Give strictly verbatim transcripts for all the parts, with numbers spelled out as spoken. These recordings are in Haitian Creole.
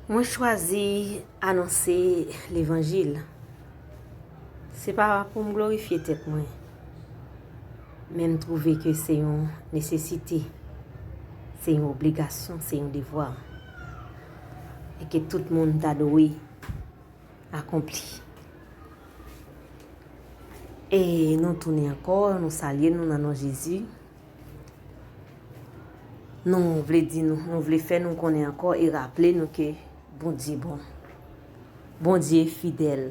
Mwen chwazi anonse levanjil. Se pa pou m glorifye tèt mwen, men m twouve ke se yon nesesite, se yon obligasyon, se yon devwa, e ke tout moun ta dwe akonpli. E nou tounen ankò, nou salye nou nan non Jezi. Nou vle di nou, nou vle fè nou konnen ankò e raple nou ke Bondye bon. Bondye fidèl.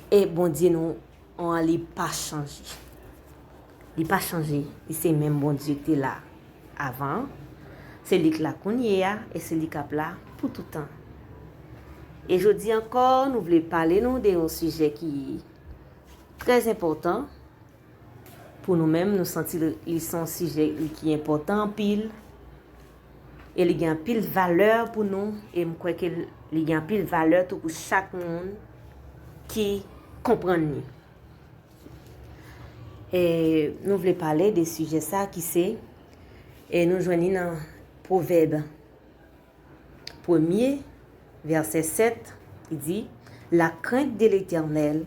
E Bondye nou an, li pa chanje. Li pa chanje. Li se menm Bondye ki te la avan. Se li k la kounye a e se li k ap la pou toutan. E jodi ankò, nou vle pale nou de yon sijè ki trè enpòtan. Pou nou menm, nou santi li, li se yon sijè ki enpòtan anpil. E li gen anpil valè pou nou. E m kwè ke li gen anpil valè tou pou chak moun ki konprann li. E nou vle pale de sijè sa ki se, e nou jwenn li nan Pwovèb premye, vèsè sèt, li di, La crainte de l'Éternel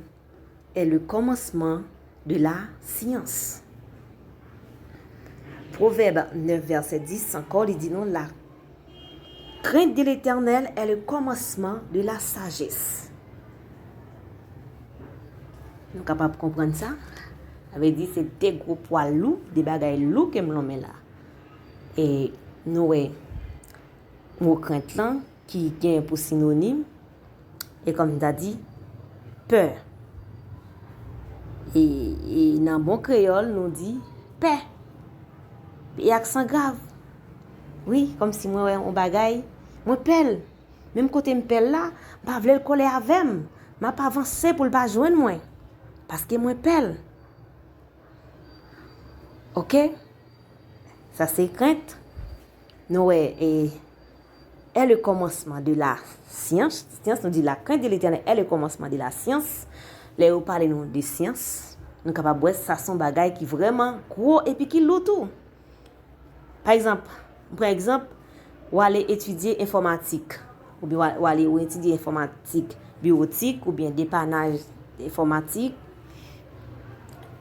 est le commencement de la science. Pwovèb nèf, vèsè dis ankò, li di nou, La crainte de l'Éternel est le commencement de la sagesse. Nou kapab konprann sa? Sa vle di se de gwo pwa lou, de bagay lou ke m lonmen la. E nou wè mo krent lan ki gen pou sinonim, e kòm m ta di, pè. E, e nan bon kreyòl, nou di pè. E aksan grav. Wi, kòmsi mwen wè yon bagay, mwen pè l. Menm kote m pè l la, m pa vle l kole avè m. M ap avanse pou l pa jwenn mwen. Paske mwen pè l. Oke? Sa se krent. Nou wè, e, est le commencement de la science. Syans, nou di la crainte de l'Éternel est le commencement de la science. Lè yo pale nou de syans, nou kapab wè sa se yon bagay ki vrèman gwo epi ki lou tou. Pa egzanp, m pran egzanp, w ale etidye enfòmatik, oubyen w a-, w ale ou etidye enfòmatik biwotik oubyen depanaj enfòmatik,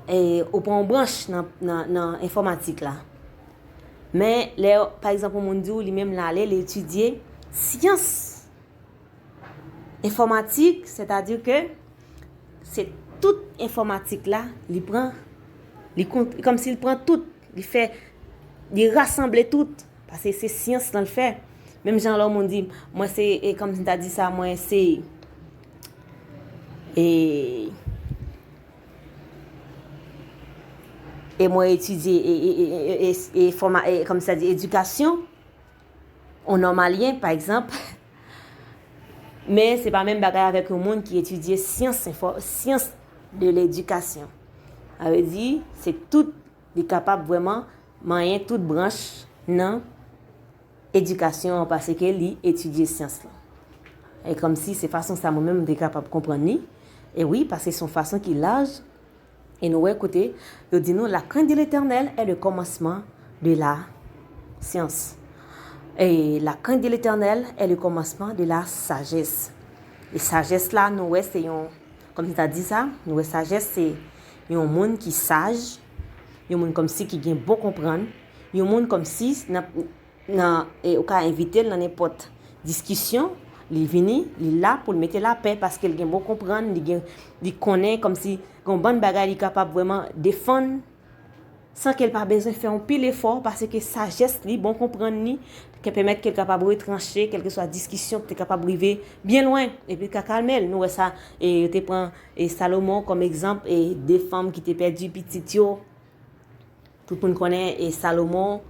e ou pran yon branch nan, nan, nan enfòmatik la. Men, lè, pa egzanp, yon moun di w li menm l ale, li etidye syans enfòmatik, sètadi ke se tout enfòmatik la, li pran, li kont-, kòmsi li pran tout, li fè, li rasanble tout, paske se syans lan l fè. Menm jan lè yon moun di, mwen se, e kòmsi m ta di sa, mwen se, e, e mwen etidye, e, e, e, e, e, e fòma-, e, kòmsi ta di, edikasyon, yon nòmalyen, pa egzanp, men se pa menm bagay avèk yon moun ki etidye syans enfò-, syans de ledikasyon. Sa vle di, se tout, li kapab vrèman manyen tout branch nan edikasyon an, paske li etidye syans lan. E kòmsi se fason sa mwen menm m te kapab konprann li. E wi, paske se yon fason ki laj. E nou wè kote yo di nou, la crainte de l'Éternel est le commencement de la science. E la crainte de l'Éternel est le commencement de la sagesse. E sajès la, nou wè se yon, kòm m ta di sa, nou wè sajès se yon moun ki saj, yon moun kòmsi ki gen bon konprann, yon moun kòmsi nan, nan, e, ou ka envite l nan nenpòt diskisyon, li vini, li la pou l mete lapè paske l gen bon konprann, li gen, li konnen kòmsi gen yon bann bagay li kapab vrèman defann san ke l pa bezwen fè yon pil efò, paske sajès li, bon konprann li, ke pèmèt ke l kapab retranche kèlkeswa diskisyon ki te kapab rive byen lwen, epi l ka kalme l. Nou wè sa, e, yo te pran, e, Salomon kòm egzanp, e, de fanm ki te pèdi pitit yo. Tout moun konnen, e, Salomon,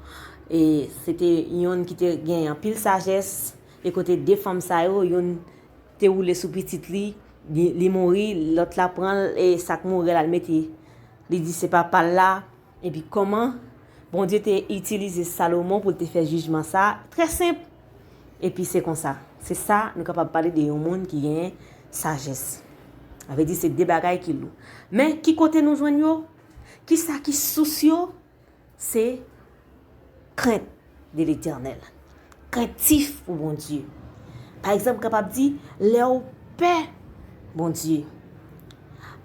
e, se te yonn ki te gen anpil sajès, e kote de fanm sa yo, yonn te woule sou pitit li, li, li mouri, lòt la pran l, e sa k mouri a l al mete, li di se papa l la, epi kòman Bondye te itilize Salomon pou l te fè jijman sa, trè senp. Epi se konsa. Se sa, nou kapab pale de yon moun ki genyen sajès. Sa vle di se de bagay ki lou. Men, ki kote nou jwenn yo? Kisa ki sous yo? Se crainte de l'Éternel. Krentif pou Bondye. Pa egzanp, kapab di, lè w pè Bondye.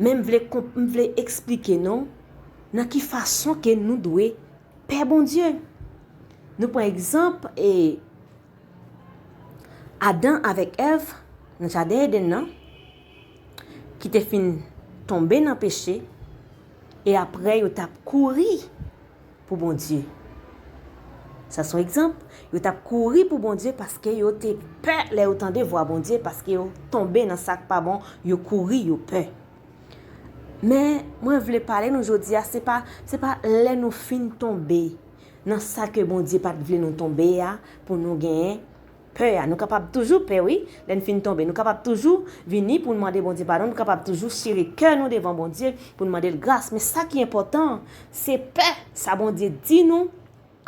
Men m vle konp-, m vle eksplike nou nan ki fason ke nou dwe pè Bondye. Nou pran egzanp, e, Adan avèk Èv nan jaden Edenn nan, ki te fin tonbe nan peche, e apre yo t ap kouri pou Bondye. Sa se yon egzanp. Yo t ap kouri pou Bondye paske yo te pè lè yo tande vwa Bondye, paske yo tonbe nan sa k pa bon, yo kouri, yo pè. Men, mwen vle pale nou jodi a, se pa, se pa lè nou fin tonbe nan sa ke Bondye pa t vle nou tonbe a, pou nou genyen pè a. Nou kapab toujou pè, wi, lè n fin tonbe. Nou kapab toujou vini pou n mande Bondye padon. Nou kapab toujou chire kè nou devan Bondye pou n mande l gras. Men sa ki enpòtan, se pè sa Bondye di nou,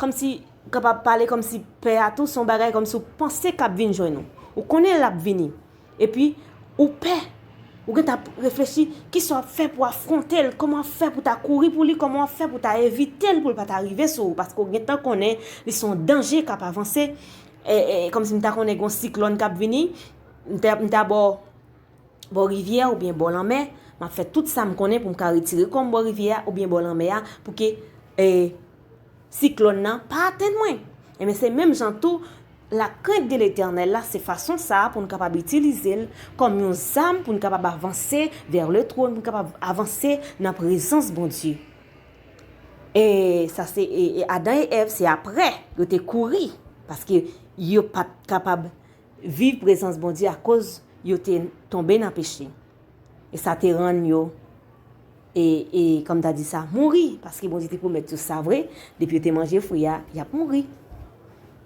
kòmsi, ou kapab pale kòmsi pè a tou se yon bagay kòmsi ou panse k ap vin jwenn ou. Ou konnen l ap vini. Epi, ou pè. Ou gentan ap reflechi, kisa w ap fè pou afwonte l, kòman w ap fè pou ta kouri pou li, kòman w ap fè pou ta evite l pou l pa ta rive sou ou, paske w gentan konnen li se yon danje k ap avanse, e, e, kòmsi m ta konnen gen yon siklòn k ap vini, m ta, m ta bò, bò rivyè oubyen bò lanmè, m ap fè tout sa m konnen pou m ka retire kò m bò rivyè a oubyen bò lanmè a, pou ke, e, siklòn nan pa atenn mwen. Ebyen, se menm jan tou, lakrent de Letènèl la, se fason sa a pou n kapab itilize l kòm yon zam pou n kapab avanse vers le trône, pou n kapab avanse nan prezans Bondye. E sa se, e, e Adan e Èv, se apre yo te kouri, paske yo pa t kapab viv prezans Bondye akoz yo te tonbe nan peche. E sa te rann yo, e, e, kòm ta di sa, mouri, paske Bondye te pwomèt yo sa vre, depi yo te manje fwi a, y ap mouri.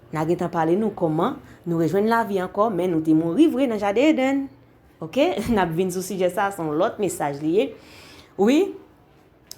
N a gentan pale nou kòman nou rejwenn lavi ankò, men nou te mouri vre nan jaden Edenn. Oke? N ap vin sou sijè sa, se yon lòt mesaj li ye. Wi.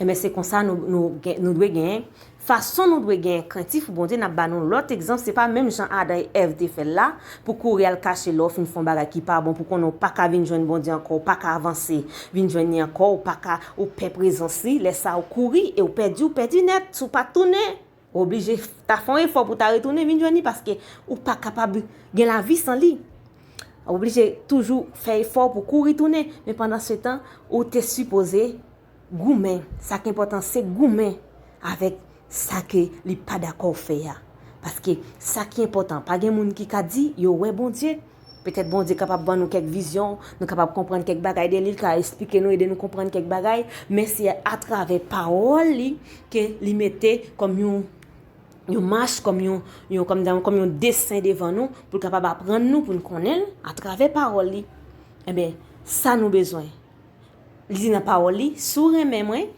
Ebyen, se konsa nou, nou gen, nou dwe genyen. Fason nou dwe genyen krentif pou Bondye, n ap ba nou lòt egzanp, se pa menm jan Adan e Èv te fè l la, pou kouri al kache lè w fin fè yon bagay ki pa bon, pou konnen w pa ka vin jwenn Bondye ankò, w pa ka avanse, vin jwenn li ankò, w pa ka, ou pè prezans li, lè sa a w kouri e w pèdi, w pèdi nèt, si w pa tounen. Ou oblije ta fè yon efò pou ta retounen vin jwenn li, paske ou pa kapab gen lavi san li. Ou oblije toujou fè efò pou kouri tounen, men pandan se tan, ou te sipoze goumen. Sa k enpòtan, se goumen avèk sa ke li pa dakò w fè a. Paske sa ki enpòtan, pa gen moun ki ka di yo wè Bondye. Petèt Bondye kapab ban nou kèk vizyon, nou kapab konprann kèk bagay de li, li ka esplike nou, ede nou konprann kèk bagay, men se atravè pawòl li ke li mete kòm yon, yon mach, kòm yon, yon, kòm, kòm yon desen devan nou, pou l kapab aprann nou, pou n konnen l atravè pawòl li. Ebyen, sa nou bezwen. Li di nan pawòl li, si w renmen mwen,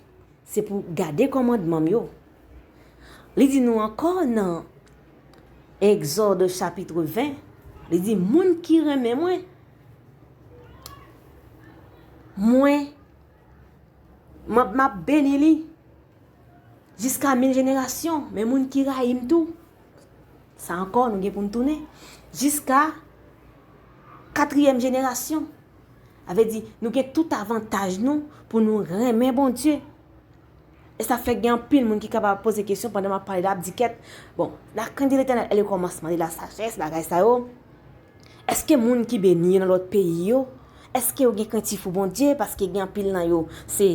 se pou gade kòmandman m yo. Li di nou ankò nan Egzòd chapit ven, li di, moun ki renmen mwen, mwen, m ap, m ap beni li jiska mil jenerasyon, men moun ki rayi m tou, sa ankò, nou gen pou n tounen. Jiska katriyèm jenerasyon. Sa vle di, nou gen tout avantaj nou pou nou renmen Bondye. E sa fè gen anpil moun ki kapab poze kesyon pandan m ap pale la, ap di kèt, bon, la crainte de l'Éternel est le commencement de la sagesse, bagay sa yo. Èske moun ki beni yo nan lòt peyi yo, èske yo gen krentif pou Bondye? Paske gen anpil nan yo, se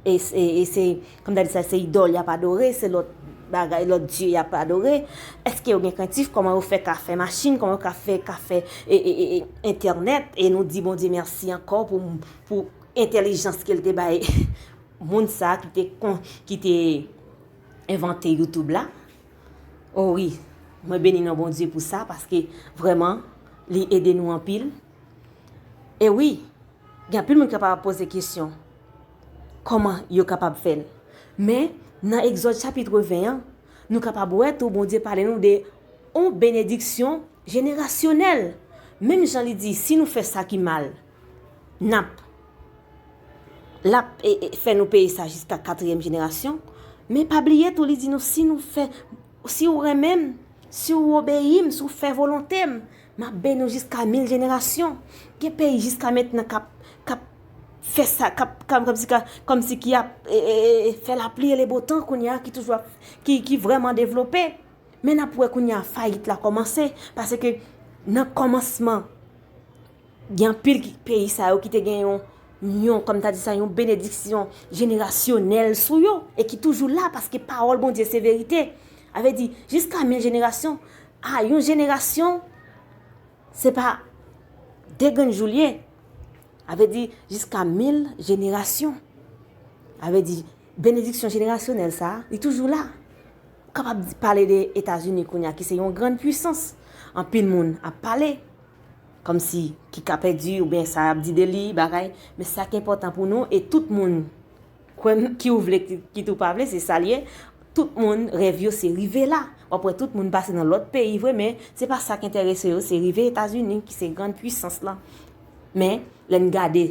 E, e, e se, kòm ta di sa, se idòl y ap adore, se lòt bagay, lòt dye y ap adore. Èske yo gen krentif? Kòman yo fè ka fè machin? Kòman yo ka fè, ka fè, e, e, e, e, entènèt? E nou di Bondye mèsi ankò pou, pou entèlijans ke l te bay moun sa a ki te kon, ki te envante YouTube la. O wi, mwen beni non Bondye pou sa, paske vrèman, li ede nou anpil. E wi, Gen anpil moun ki kapab ap poze kesyon, kòman yo kapab fè l? Men, nan Egzòd chapit ven an, nou kapab wè tou Bondye pale nou de yon benediksyon jenerasyonèl. Menm jan li di, si nou fè sa ki mal, n ap, l ap, e, e, fè nou peye sa jiska katriyèm jenerasyon. Men pa bliye tou, li di nou, si nou fè, si w renmen m, si w obeyi m, si w fè volonte m, m ap beni w jiska mil jenerasyon. Gen peyi jiska mentnan k ap, k ap fè sa, k ap, k ap, kòmsi ka, kòmsi ki ap, e, e, e, fè lapli e le botan kounye a, ki toujou ap, ki, ki vrèman devlope. Men n ap wè kounye a fayit la kòmanse, paske Nan kòmansman, gen anpil ki, peyi sa yo ki te gen yon, yon, kòm ta di sa, yon benediksyon jenerasyonèl sou yo, e ki toujou la, paske pawòl Bondye se verite. A vle di, jiska mil jenerasyon, a, yon jenerasyon, se pa de grenn jou l ye. A vle di, jiska mil jenerasyon. A vle di, benediksyon jenerasyonèl sa a, li toujou la. Ou kapab di, pale de Etazini kounye a, ki se yon grann pwisans. Anpil moun ap pale, kòmsi ki ka pèdi, oubyen sa y ap di de li, bagay. Men sa ki enpòtan pou nou, e tout moun, kwè m, ki ou vle, ki, ki tou pa vle, se sa l ye. Tout moun, rèv yo, se rive la. W ap wè tout moun pase nan lòt peyi, vre, men se pa sa k enterese yo, se rive Etazini, ki se grann pwisans lan. Men, lè n gade,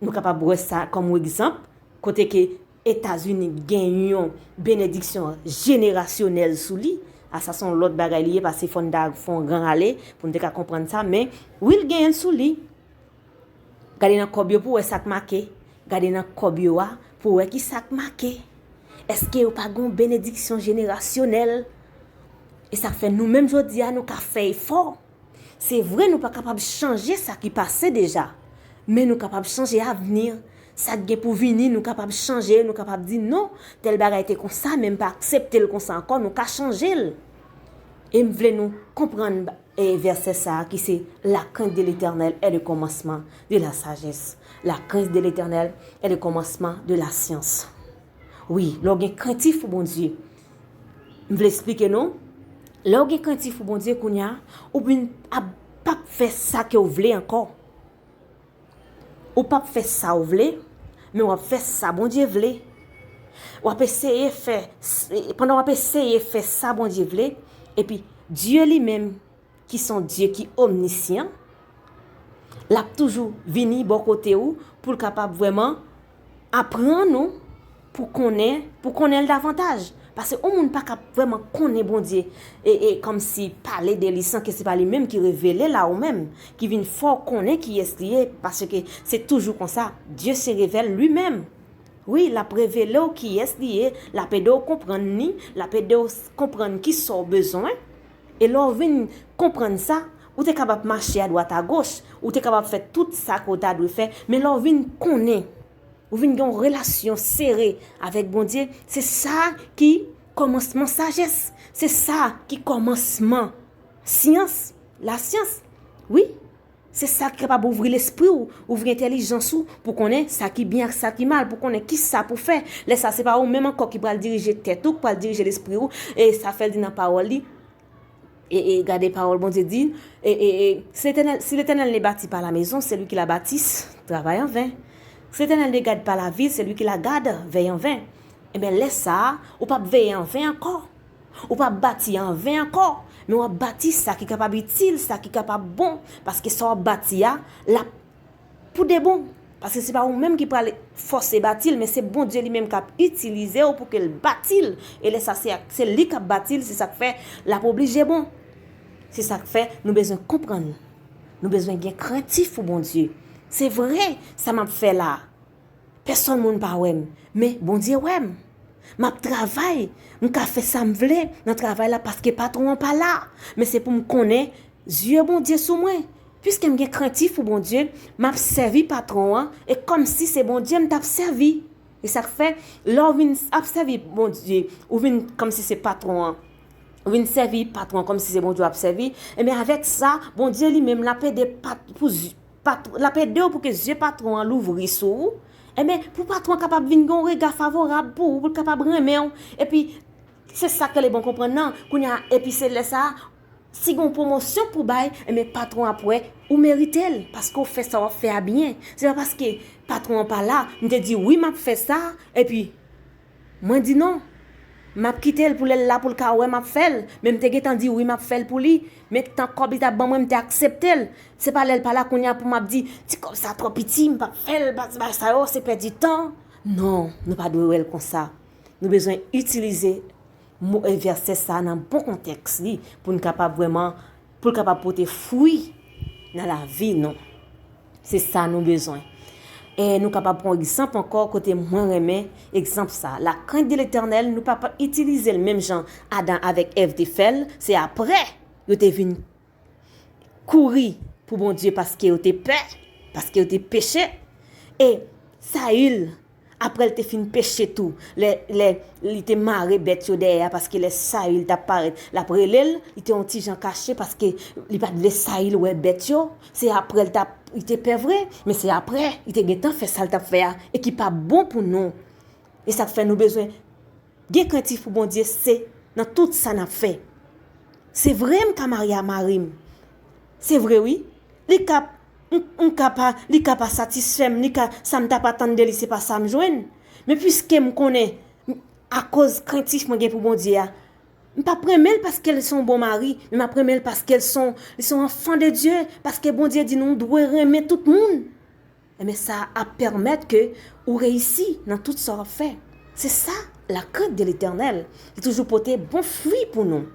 nou kapab wè sa kòm egzanp, kote ke Etazini gen yon benediksyon jenerasyonèl sou li. A, sa se yon lòt bagay li ye, paske fò n ta fè yon gran ale pou n te ka konprann sa, men wi, l genyen l sou li. Gade nan kòb yo pou w wè sa k make. Gade nan kòb yo a pou w wè ki sa k make. Èske yo pa gen yon benediksyon jenerasyonèl? E sa k fè nou menm jodi a, nou ka fè efò. Se vre, nou pa kapab chanje sa ki pase deja, men nou kapab chanje avni. Sa k gen pou vini, nou kapab chanje, nou kapab di, "Non, tèl bagay te konsa, men m pa aksepte l konsa ankò," nou ka chanje l. E m vle nou konprann, e, vèsè sa a ki se, "La crainte de l'Éternel est le commencement de la sagesse. La crainte de l'Éternel est le commencement de la science." Wi, lè w gen krentif pou Bondye. M vle eksplike nou. Lè w gen krentif pou Bondye kounye a, ou vin ap, p ap fè sa ke w vle ankò. Ou p ap fè sa w vle, men w ap fè sa Bondye vle. W ap eseye fè, pandan w ap eseye fè sa Bondye vle, epi Dye li menm, ki se yon Dye ki omnisyan, l ap toujou vini bò kote w pou l kapab vrèman aprann ou pou konnen, pou konnen l davantaj. Paske yon moun pa ka vrèman konnen Bondye e, e kòmsi pale de li san ke se pa li menm ki revele l a ou menm, ki vin fè w konnen kiyès li ye, paske se toujou konsa. Dye se revèl li menm. Wi, l ap revele w kiyès li ye, l ap ede w konprann li, l ap ede w s-, konprann kisa w bezwen. E lè w vin konprann sa, ou te kapab mache adwat agoch, ou te kapab fè tout sa ke w ta dwe fè, men lè w vin konnen, ou vin gen yon relasyon sere avèk Bondye, se sa ki kòmansman sajès, se sa ki kòmansman syans, lasyans. Wi. Se sa ki kapab ouvri lespri w, ouvri entèlijans ou pou konnen sa ki byen ak sa ki mal, pou konnen ki sa pou fè. Lè sa, se pa ou menm ankò ki pral dirije tèt ou, ki pral dirije lespri w, e sa fè l di nan pawòl li, e, e gade pawòl Bondye di, e, e, e, si Letènèl, si Letènèl ne bâtit pas la maison, celui qui la bâtit travaille en vain. Si Letènèl ne garde pas la ville, celui qui la garde veille en vain. Ebyen, lè sa a, ou p ap veye an ven ankò. Ou p ap bati an ven ankò, men w ap bati sa ki kapab itil, sa ki kapab bon, paske sa w ap bati a, l ap pou de bon. Paske se pa ou menm ki pral fòse bati l, men se Bondye li menm k ap itilize w pou ke l bati l. E lè sa, se, se li k ap bati l, se sa k fè l ap oblije bon. Se sa k fè nou bezwen konprann. Nou bezwen gen krentif pou Bondye. Se vre, sa m ap fè la a, pèsonn moun pa wè m, men Bondye wè m. M ap travay, m ka fè sa m vle nan travay la paske patwon an pa la. Men se pou m konnen zye Bondye sou mwen. Piske m gen krentif pou Bondye, m ap sèvi patwon an e kòmsi se Bondye m t ap sèvi. E sa k fè, lè w vin ap sèvi Bondye, ou vin kòmsi se patwon an. Ou vin sèvi patwon an kòmsi se Bondye w ap sèvi. Ebyen, avèk sa, Bondye li menm l ap ede pat-, pou z-, pat-, l ap ede w pou ke zye patwon an louvri sou ou. Ebyen, pou patwon an kapab vin gen yon rega favorab pou ou, pou l kapab renmen w. Epi, se sa k rele bon konprann nan. Kounye a, epi se lè sa a, si gen yon pwomosyon pou bay, ebyen, patwon an ap wè ou merite l, paske w fè sa w ap fè a byen. Se pa paske patwon an pa la, m te di, "Wi, m ap fè sa," epi mwen di non. M ap kite l pou lè l la pou l ka wè m ap fè l. Men m te gentan di wi, m ap fè l pou li. Men tan kòb li t ap ban mwen, m te aksepte l. Se pa lè l pa la kounye a pou m ap di, "Ti kòb sa twò piti, m p ap fè l, bagay sa yo, se pèdi tan." Non, nou pa dwe wè l konsa. Nou bezwen itilize mo, e, vèsè sa nan bon kontèks li pou n kapab vrèman, pou l kapab pote fwi nan lavi nou. Se sa nou bezwen. E nou kapab pran egzanp ankò kote mwen renmen egzanp sa. La crainte de l'Éternel, nou pa, pa itilize l menm jan Adan avèk Èv te fè l, se aprè yo te vin, kouri pou Bondye paske yo te pè, paske yo te peche. E Sayil, apre l te fin peche tou, lè, lè li te mare bèt yo dèyè a, paske lè Sayil t ap parèt, l ap rele l, li te yon ti jan kache paske li pa t vle Sayil wè bèt yo. Se apre l t ap, li te pè vre, men se apre, li te gentan fè sa l t ap fè a, e ki pa bon pou nou. E sa k fè nou bezwen gen krentif pou Bondye, se nan tout sa n ap fè. Se vre m ka marye a mari m. Se vre wi. Li ka, m, m ka pa, li ka pa satisfè m, li ka, sa m t ap atann de li, se pa sa m jwenn. Men piske m konnen, akoz krentif mwen gen pou Bondye a, m p ap renmen l paske l se yon bon mari, men m ap renmen l paske l se yon, li se yon enfant de Dieu, paske Bondye di nou dwe renmen tout moun. Enben, sa ap pèmèt ke ou reyisi nan tout sa w ap fè. Se sa, la crainte de l'Éternel. Li toujou pote bon fwi pou nou.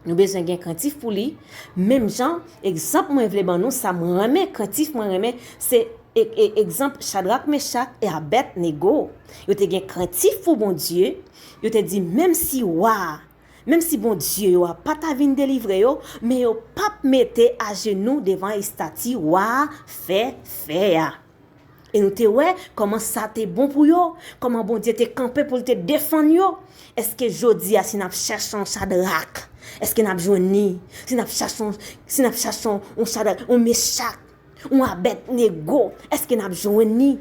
Nou bezwen gen krentif pou li. Menm jan, egzanp mwen vle ban nou, sa mwen renmen, krentif mwen renmen, se e, e, egzanp Chadrak, Mechak e Abèdnego. Yo te gen krentif pou Bondye. Yo te di, menm si wa a, menm si Bondye yo a pa ta vin delivre yo, men yo p ap mete ajenou devan estati wa a fè fè a. E nou te wè kòman sa te bon pou yo, kòman Bondye te kanpe pou l te defann yo. Èske jodi a, si n ap chèche yon Chadrak, èske n ap jwenn li? Si n ap chèche yon, si n ap chèche yon, yon Chadrak, yon Mechak, yon Abèdnego, èske n ap jwenn li?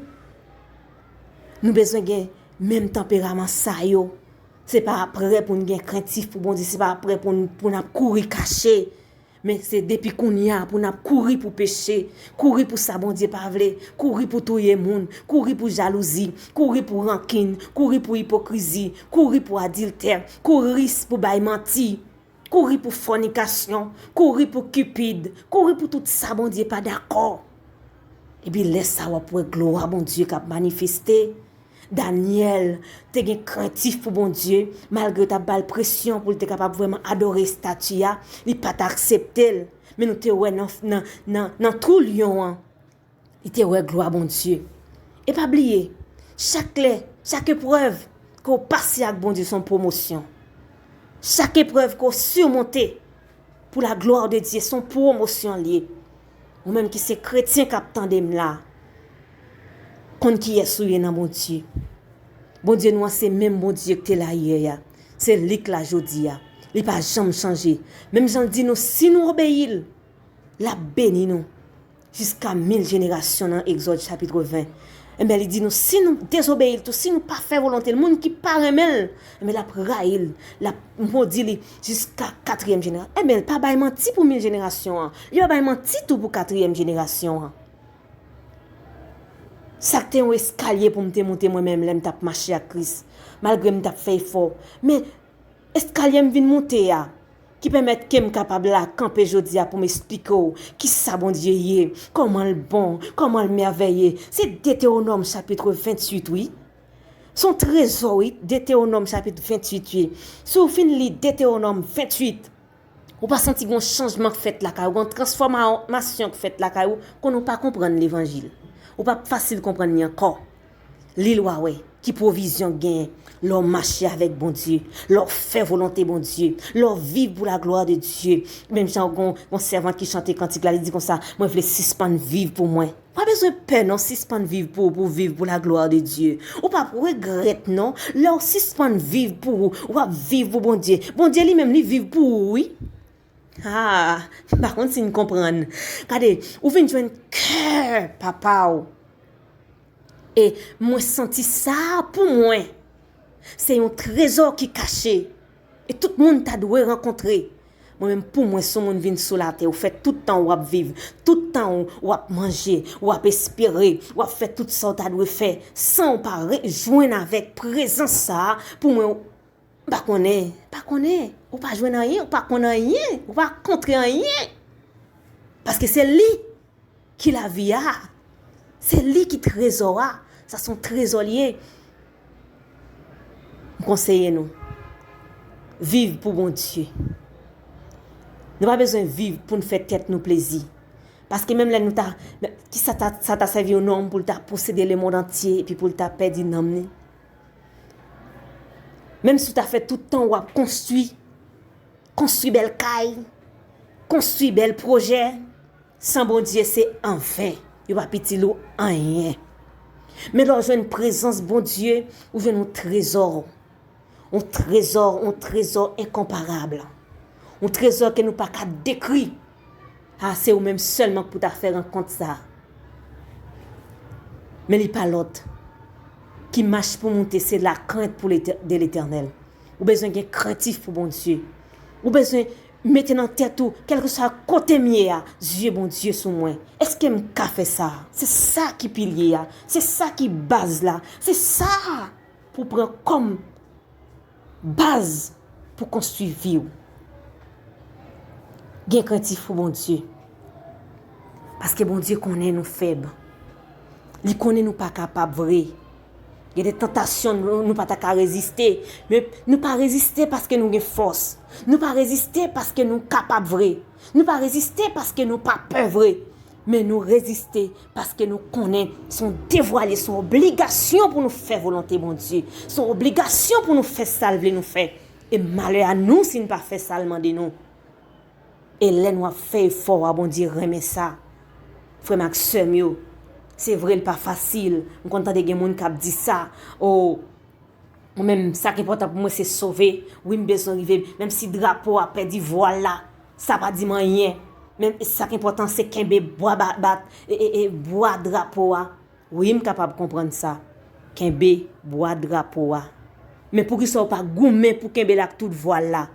Nou bezwen gen menm tanperaman sa yo. Se pa apre pou n gen krentif pou Bondye, se pa apre pou n, pou n ap kouri kache. Men se depi kounye a pou n ap kouri pou peche, kouri pou sa Bondye pa vle, kouri pou touye moun, kouri pou jalouzi, kouri pou rankin, kouri pou ipokrizi, kouri pou adiltè, kouri pou bay manti, kouri pou fònikasyon, kouri pou kipid, kouri pou tout sa Bondye pa dakò. Epi lè sa a w ap wè glwa Bondye k ap manifeste. Danyèl te gen krentif pou Bondye, malgre yo t ap ba l presyon pou l te kapab vrèman adore estati a, li pa t aksepte l. Men nou te wè nan, nan, nan, nan twou lyon an, li te wè glwa Bondye. E pa bliye, chak lè, chak eprèv ke w pase ak Bondye se yon pwomosyon. Chak eprèv ke w simonte, pou la glwa de Dye, se yon pwomosyon l ye. Ou menm ki se kretyen k ap tande m la, konn kiyès ou ye nan Bondye. Bondye nou an se menm Bondye ki te la yè a. Se li k la jodi a. Li pa janm chanje. Menm jan l di nou, si nou obeyi l, l ap beni nou. Jiska mil jenerasyon nan Egzòd chapit ven. Enben, li di nou, si nou dezobeyi l tou, si nou pa fè volonte l, moun ki pa renmen l, enben, l ap rayi l, l ap modi li jiska katriyèm jenerasyon. Enben, l pa bay manti pou mil jenerasyon an. Li pa bay manti tou pou katriyèm jenerasyon an. Sa k te yon eskalye pou m te moute mwen menm lè m t ap mache ak Kris, malgre m t ap fè efò. Men, eskalye m vin moute a, ki pèmèt ke m kapab la kanpe jodi a pou m esplike w kisa Bondye ye, kòman l bon, kòman l mèveye. Se Detewonòm chapit venntuit, wi. Se yon trezò, wi, Detewonòm chapit venntuit, wi. Si w fin li Detewonòm venntuit, ou pa santi gen yon chanjman k fèt lakay ou, gen yon transfòmasyon k fèt lakay ou, konnen w pa konprann levanjil. Ou pa fasil konprann li ankò. Li l w a wè ki pwovizyon k genyen lè w mache avèk Bondye, lè w fè volonte Bondye, lè w viv pou la glwa de Dye. Menm jan gon, gon sèvant ki chante kantik la, li di konsa, mwen vle sispann viv pou mwen. Pa bezwen pè non, sispann viv pou ou, pou viv pou la glwa de Dye. Ou p ap regrèt non, lè w sispann viv pou ou, w ap viv pou Bondye. Bondye li menm li viv pou ou wi. Ah, m pa konn si n konprann. Gade, ou vin jwenn kè papa w. E mwen santi sa pou mwen. Se yon trezò ki kache. E tout moun ta dwe rankontre. Mwen menm pou mwen, si yon moun vin sou latè, ou fè tout tan w ap viv, tout tan w ap manje, w ap espere, w ap fè tout sa w ta dwe fè, san w pa re-, jwenn avèk prezans sa a, pou mwen, m pa konnen, pa konnen, ou pa jwenn anyen, ou pa konn anyen, ou pa kontre anyen. Paske se li ki lavi a. Se li ki trezò a. Sa se yon trezò li ye. M konseye nou. Viv pou Bondye. Nou pa bezwen viv pou n fè tèt nou plezi. Paske menm lè nou ta, kisa ta, sa ta sèvi yon nonm pou l ta posede lemonn antye epi pou l ta pèdi nanm li? Menm si w ta fè tout tan w ap konstwi, konstwi bèl kay, konstwi bèl pwojè, San Bondye se anven, yo p ap itil ou anyen. Men lè w jwenn prezans Bondye, ou jwenn yon trezò. Yon trezò, yon trezò enkonparab. Yon trezò ke nou pa ka dekri. A, se ou menm sèlman k pou ta fè rankont sa. Men li pa lòt. Ki mach pou moute, se lakrent pou Letè-, de Letènèl. Ou bezwen gen krentif pou Bondye. Ou bezwen mete nan tèt ou, kèlkeswa kote m ye a, zye Bondye sou mwen. Èske m ka fè sa? Se sa ki pilye a. Se sa ki baz la. Se sa pou pran kòm baz pou konstwi vi w. Gen krentif pou Bondye. Paske Bondye konnen nou fèb. Li konnen nou pa kapab vre. Gen de tantasyon nou, nou pa ta ka reziste. Men nou pa reziste paske nou gen fòs. Nou pa reziste paske nou kapab vre. Nou pa reziste paske nou pa pè vre. Men nou reziste paske nou konnen se yon devwa li ye, se yon obligasyon pou nou fè volonte Bondye. Se yon obligasyon pou nou fè sa l vle nou fè. E malè a nou si n pa fè sa l mande nou. E lè nou ap fè efò a, Bondye renmen sa. Frè m ak sè m yo, se vre l pa fasil. M konn tande gen moun k ap di sa. O, mwen menm, sa k enpòtan pou mwen, se sove. Wi, m bezwen rive. Menm si drapo a pèdi vwal la, sa pa di m anyen. Men sa k enpòtan, se kenbe bwa ba-, bat, e, e, e, bwa drapo a. Wi, m kapab konprann sa. Kenbe bwa drapo a. Men poukisa w pa goumen pou kenbe l ak tout vwal la?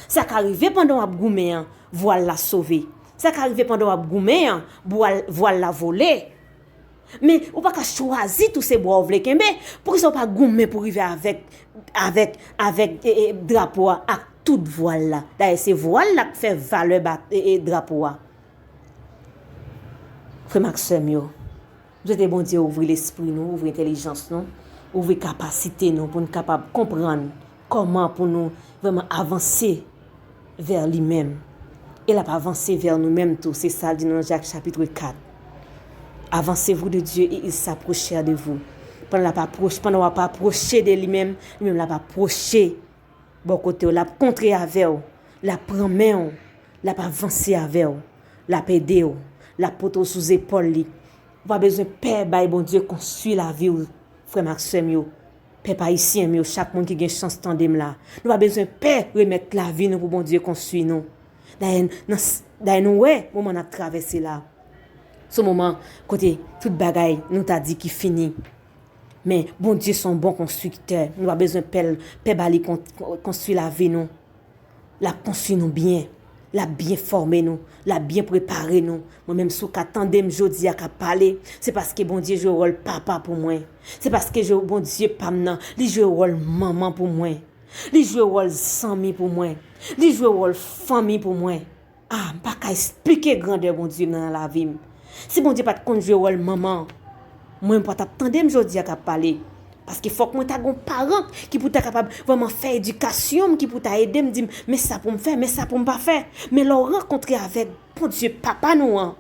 Sa ka rive pandan w ap goumen an, vwal la sove. Sa ka rive pandan w ap goumen an, bwal-, vwal la vole. Men ou pa ka chwazi tou se bwa w vle kenbe. Poukisa w pa goumen pou rive avèk, avèk, avèk, e, e, drapo a ak tout vwal la? Dayè, se vwal la k fè valè ba-, e, e, drapo a. Frè m ak sè m yo, m swete Bondye ouvri lespri nou, ouvri entèlijans nou, ouvri kapasite nou pou n kapab konprann kòman pou nou vrèman avanse vè li menm. E l ap avanse vè nou menm tou. Se sa l di nou nan Jak chapit kat. Avancez-vous de Dieu et il s'approchera de vous. Pandan l ap apwoche, pandan w ap apwoche de li menm, li menm l ap apwoche bò kote w, l ap kontre avè w, l ap pran men w, l ap avanse avè w, l ap ede w, l ap pote w sou zepòl li. Ou pa bezwen pè bay Bondye konstwi lavi w, frè m ak sè m yo, pèp ayisyen m yo, chak moun ki gen chans tande m la. Nou pa bezwen pè remèt lavi nou pou Bondye konstwi nou. Dayè, nan s-, dayè nou wè moman n ap travèse la. Se yon moman kote tout bagay nou ta di ki fini. Men Bondye se yon bon konstriktè. Nou pa bezwen pè l, pè ba li kon-, konstwi lavi nou. L ap konstwi nou byen. L ap byen fòme nou. L ap byen prepare nou. Mwen menm, si w ka tande m jodi a k ap pale, se paske Bondye jwe wòl papa pou mwen. Se paske je-, Bondye pa m nan, li jwe wòl manman pou mwen. Li jwe wòl zanmi pou mwen. Li jwe wòl fanmi pou mwen. Ah, m pa ka esplike grandè Bondye nan lavi m. Si Bondye pa t konn jwe wòl manman, mwen m pa t ap tande m jodi a k ap pale. Paske fòk mwen ta gen yon paran ki pou ta kapab vrèman fè edikasyon m, ki pou ta ede m, di m, men sa pou m fè, men sa pou m pa fè. Men lè w rankontre avèk Bondye Papa nou an,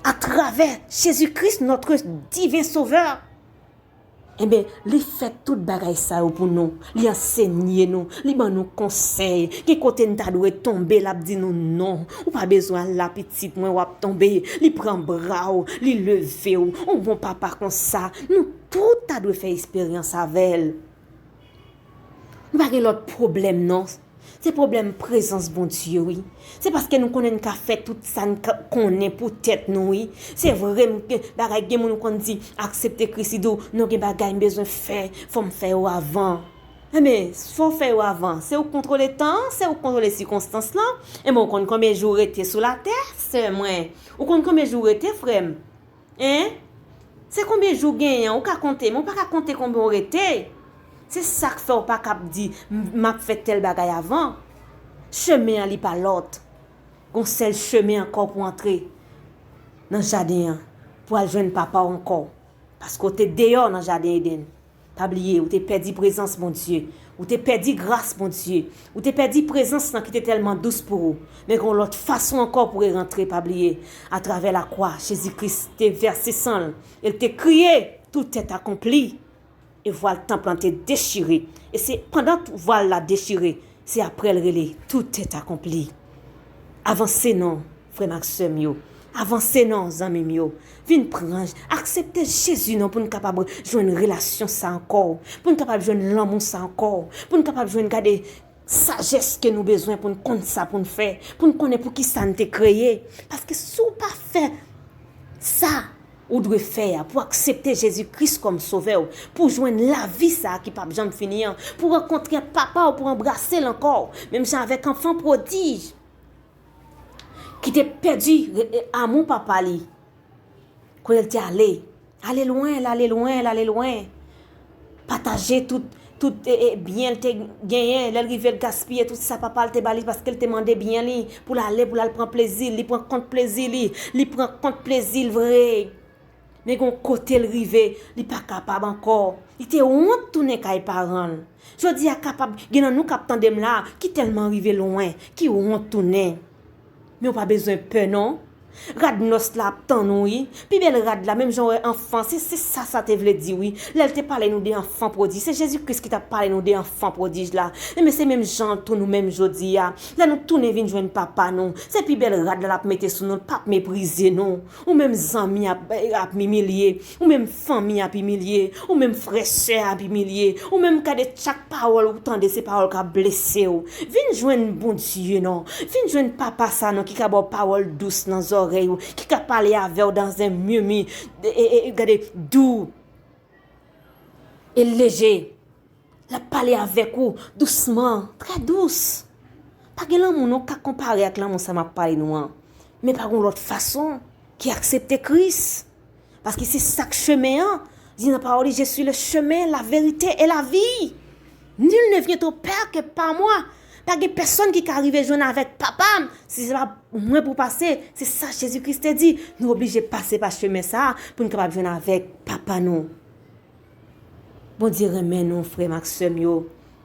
atravè Jezi Kris, notre divin Sauveur, Enben, li fè tout bagay sa yo pou nou. Li ansenye nou, li ban nou konsèy. Gen kote n ta dwe tonbe, l ap di nou, "Non, ou pa bezwen al la, pitit mwen, w ap tonbe." Li pran bra w, li leve w. Yon bon papa konsa, nou tout ta dwe fè esperyans avè l. Nou pa gen lòt pwoblèm, non. Se pwoblèm prezans Bondye, wi. Se paske nou konnen n ka fè tout sa n ka konnen pou tèt nou, wi. Se vre, m gen bagay, gen moun ou konn di, "Aksepte Kris," li di w, "Non, gen bagay m bezwen fè, fò m fè yo avan." Enben, fò w fè yo avan. Se ou k kontwole tan an, se ou k kontwole sikonstans lan. Enben, ou konn konbyen jou w rete sou latè, sè mwen? Ou konn konbyen jou w rete, frè m? Hein? Se konbyen jou w genyen an? Ou ka konte, men ou pa ka konte konbyen w rete. Se sa k fè w pa kab di, "M, m ap fè tèl bagay avan." Chemen an, li pa lòt. Gon sèl chemen ankò pou antre nan jaden an, pou al jwenn papa w ankò. Paske w te deyò nan jaden Edenn. Pa bliye, ou te pèdi prezans Bondye. Ou te pèdi gras Bondye. Ou te pèdi prezans lan ki te tèlman dous pou ou. Men gen yon lòt fason ankò pou w rerantre, pa bliye. Atravè lakwa, Jezi Kris te vèse san l. E l te kriye, "Tout est accompli." E vwal tanp lan te dechire. E se pandan vwal la dechire, se apre l rele, "Tout est accompli." Avanse non. Frè m ak sè m yo, avanse non, zanmi m yo. Vin pran, aksepte Jezi non, pou n kapab jwenn relasyon sa ankò, pou n kapab jwenn lanmou sa ankò, pou n kapab jwenn gade sajès ke nou bezwen pou n konn sa pou n fè, pou n konnen pou ki sa n te kreye. Paske si w pa fè sa ou dwe fè a, pou w aksepte Jezi Kris kòm Sovè w, pou w jwenn lavi sa a ki p ap janm fini an, pou w rankontre ak Papa w, pou w anbrase l ankò, menm jan avèk anfan pwodij ki te pèdi re- e- amou papa li. Kote l te ale, ale lwen, l ale lwen, l ale lwen. Pataje tout, tout e, e, byen l te genyen. Lè l rive, l gaspiye tout sa papa l te ba li paske l te mande byen li pou l ale, pou l al pran plezi l. Li pran kont plezi li, li pran kont plezi l vre. Men gen yon kote l rive, li pa kapab ankò. Li te wont tounen kay paran l. Jodi a kapab gen nan nou k ap tande m la, ki tèlman rive lwen, ki wont tounen. Men w pa bezwen pè non. Rad nòs la ap tann ou wi. Pi bèl rad la, menm jan w wè anfan, se, se sa sa te vle di wi. Lè l te pale nou de anfan pwodij, se Jezi Kris ki t ap pale nou de anfan pwodij la. Enben se menm jan tou nou menm jodi a. Lè nou tounen vin jwenn papa nou, se pi bèl rad la l ap mete sou nou, l p ap meprize nou. Ou menm zanmi ap, ap imilye, ou menm fanmi ap imilye, ou menm frè sè ap imilye, ou menm gade chak pawòl ou tande se pawòl k ap blese w. Vin jwenn Bondye non, vin jwenn papa sa non ki ka ba w pawòl dous nan zòrèy ou, ki ka pale avè w dans un murmure, e, e, e, gade, dou e leje. L ap pale avèk ou dousman, trè dous. Pa gen lanmou non k ka konpare ak lanmou sa m ap pale nou an. Men pa gen lòt fason ki aksepte Kris. Paske se sa k chemen an. Di nan pawòl li, Je suis le chemin, la vérité et la vie. Nul ne vient au Père que par moi. Pa gen pèsonn ki ka rive jwenn avèk Papa m si se pa mwen pou pase. Se sa Jezi Kris te di. Nou oblije pase pa chemen sa a pou n kapab jwenn avèk Papa nou. Bondye renmen nou, frè m ak sè m yo.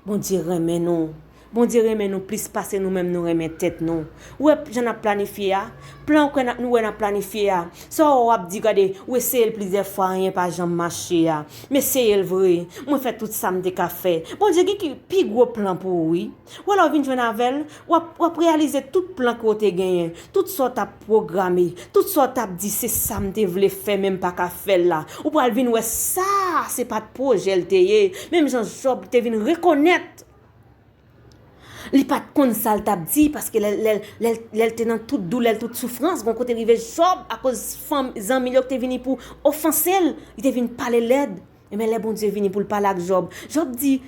Bondye renmen nou. Bondye renmen nou plis pase nou menm nou renmen tèt nou. Ou wè jan n ap planifye a? Plan w kwè n ap, nou wè n ap planifye a. Sa w wè w ap di, gade, ou eseye l plizyè fwa, anyen pa janm mache a. M eseye l vre. Mwen fè tout sa m te ka fè. Bondye gen ki pi gwo plan pou ou, wi. Ou wè lè w vin jwenn avè l, w ap, w ap reyalize tout plan ke w te genyen, tout sa w t ap pwograme, tout sa w t ap di, se sa m te vle fè, men m pa ka fè l la. Ou pral vin wè sa, se pa t pwojè l te ye. Menm jan Jòb te vin rekonèt li pa t konn sa l t ap di, paske lè, lè, lè, lè l te nan tout doulè l, tout soufrans, gon kote rive Jòb, akoz fanm, zanmi l yo ki te vini pou ofanse l, li te vin pale lèd. Enben, lè Bondye vini pou l pale ak Jòb, Jòb di,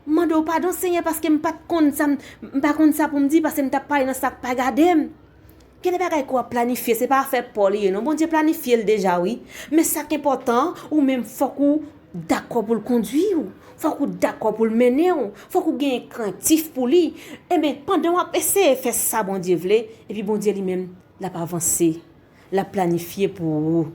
M mande w padon, Senyè, paske m pa t konn sa, m, m pa konn sa pou m di, paske m t ap pale nan sa k pa gade m. Gen de bagay ke w ap planifye, se pa afè pa w li ye, non. Bondye planifye l deja, wi. Men sa k enpòtan, ou menm, fòk ou dakò pou l kondui w. Fòk ou dakò pou l mennen w. Fòk ou genyen krentif pou li. Enben, pandan w ap eseye fè sa Bondye vle, epi Bondye li menm, l ap avanse. L ap planifye pou ou.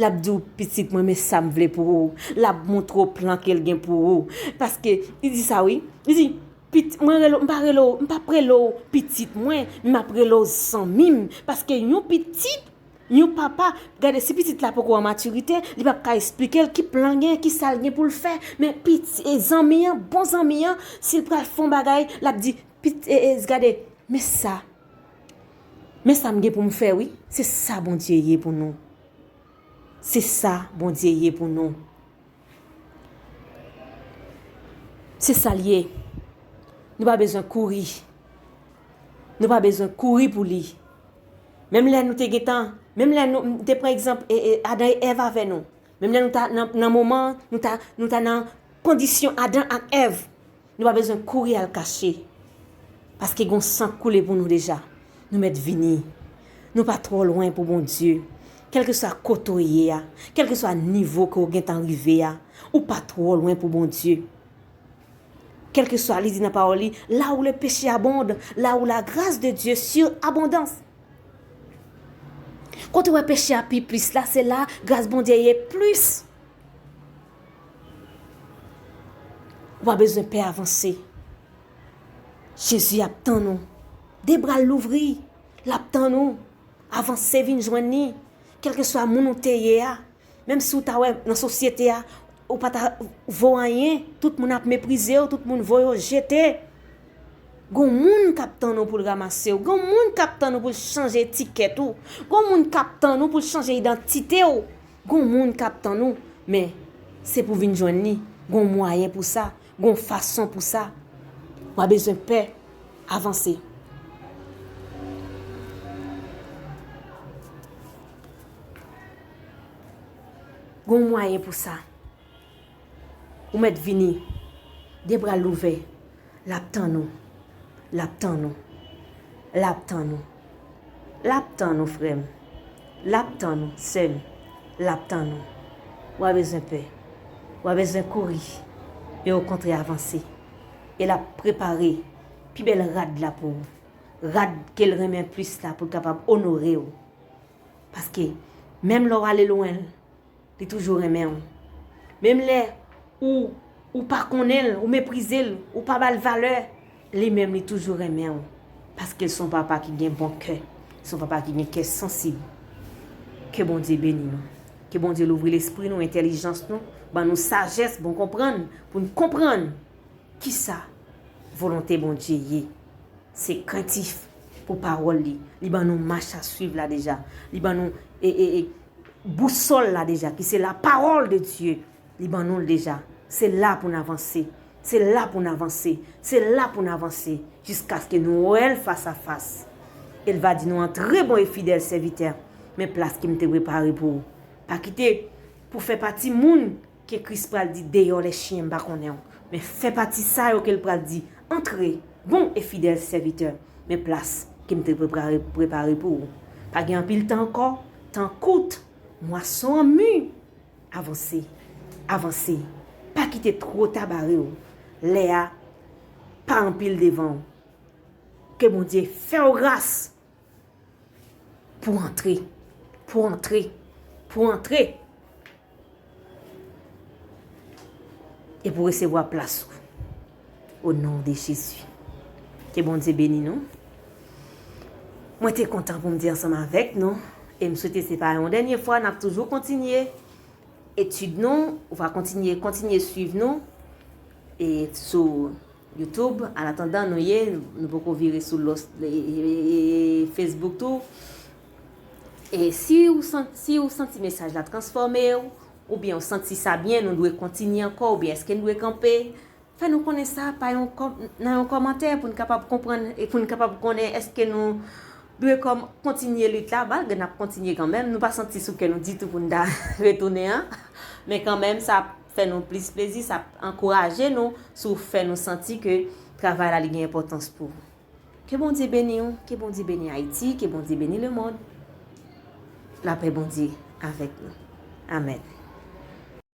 L ap di w, pitit mwen, men sa m vle pou ou. L ap montre w plan ke l gen pou ou. Paske, li di sa, wi. Li di, pit, mwen rele w, m pa rele w, m p ap rele w pitit mwen, men m ap rele w zanmi m. Paske yon pitit, yon papa, gade, si pitit la poko an matirite, li p ap ka esplike l ki plan l gen, ki sa l gen pou l fè. Men piti, e zanmi an, bon zanmi an, si l pral fè yon bagay, l ap di, pit, e, e, gade, men sa. Men sa m gen pou m fè, wi. Se sa Bondye ye pou nou. Se sa Bondye ye pou nou. Se sa l ye. Nou pa bezwen kouri. Nou pa bezwen kouri pou li. Menm lè nou te gentan, menm lè nou, m te pran egzanp, e, e, Adan e Èv avè nou. Menm lè nou ta nan, nan moman, nou ta, nou ta nan kondisyon Adan ak Èv. Nou pa bezwen kouri al kache. Paske gon san k koule pou nou deja. Nou mèt vini. Nou pa twò lwen pou Bondye. Kèlkeswa kote w ye a, kèlkeswa nivo ke w gentan rive a, ou pa twò lwen pou Bondye. Kèlkeswa, li di nan pawòl li, là où le péché abonde, là où la grâce de Dieu surabondance. Kote w wè peche a pi plis la, se la gras Bondye ye plis. Ou pa bezwen pè avanse. Jezi ap tann ou. De bra l louvri. L ap tann ou. Avanse vin jwenn li. Kèlkeswa moun ou te ye a. Menm si w ta wè nan sosyete a, ou pa ta vo anyen, tout moun ap meprize w, tout moun voye w jete. Gon moun k ap tann ou pou l ranmase w. Gon moun k ap tann ou pou l chanje etikèt ou. Gon moun k ap tann ou pou l chanje idantite w. Gon moun k ap tann ou, men se pou vin jwenn li. Gon mwayen pou sa. Gon fason pou sa. W a bezwen pè. Avanse. Gon mwayen pou sa. Ou mèt vini. De bra l ouvè. L ap tann ou. L ap tann ou. L ap tann ou. L ap tann ou, frè m. L ap tann ou, sè m. L ap tann ou. W a bezwen pè. W a bezwen kouri. Men okontrè, avanse. E l ap prepare pi bèl rad la pou ou. Rad ke l renmen plis la pou l kapab onore w. Paske, menm lè w ale lwen l, li toujou renmen w. Menm lè ou, ou pa konnen l, ou meprize l, ou pa ba l valè, li menm li toujou renmen w. Paske l se yon papa ki gen bon kè, se yon papa ki gen kè sansib. Ke Bondye beni nou. Ke Bondye louvri lespri nou, entèlijans nou, ban nou sajès, bon konprann, pou n konprann kisa volonte Bondye ye. Se krentif pou pawòl li. Li ban nou mach a swiv la deja. Li ban nou e, e, e, bousòl la deja, ki se la parole de Dieu. Li ban nou l deja. Se la pou n avanse. Se la pou n avanse. Se la pou n avanse. Jiskaske nou wè l fas a fas. E l va di nou, antre, bon e fidèl sèvitè. Men plas ke m te prepare pou ou. Pa kite pou fè pati moun ke Kris pral di, deyò, lè chiyen m pa konnen w. Men fè pati sa yo ke l pral di, antre, bon e fidèl sèvitè, men plas ke m te prepare, prepare pou ou. Pa gen anpil tan ankò, tan kout, mwason an mi. Avanse, avanse. Pa kite twò ta bare w. Lè a pa anpil devan w. Ke Bondye fè w gras pou antre, pou antre, pou antre. E pou resevwa plas ou. O non de Jezi. Ke Bondye beni nou. Mwen te kontan pou m te ansanm avèk nou. E m swete se pa yon dènye fwa, n ap toujou kontinye etid nou. Ou va kontinye, kontinye swiv nou. E sou YouTube, an atandan nou ye, nou poko vire sou lòs, e, e, e, Facebook tou. E si ou san-, si ou santi mesaj la transfòme w, oubyen ou santi sa byen, nou dwe kontinye ankò, oubyen èske n dwe kanpe, fè nou konnen sa pa yon kòm-, nan yon kòmantè pou n kapab konprann e pou n kapab konnen èske nou dwe kòm-, kontinye lit la, malgre n ap kontinye kanmenm, nou pa santi sou kè nou ditou pou n ta retounen an. Men kanmenm, sa ap fè nou plis plezi, sa ap ankouraje nou, si w fè nou santi ke travay la li gen enpòtans pou ou. Ke Bondye beni w, ke Bondye beni Ayiti, ke Bondye beni lemonn. Lapè Bondye avèk nou. Amèn.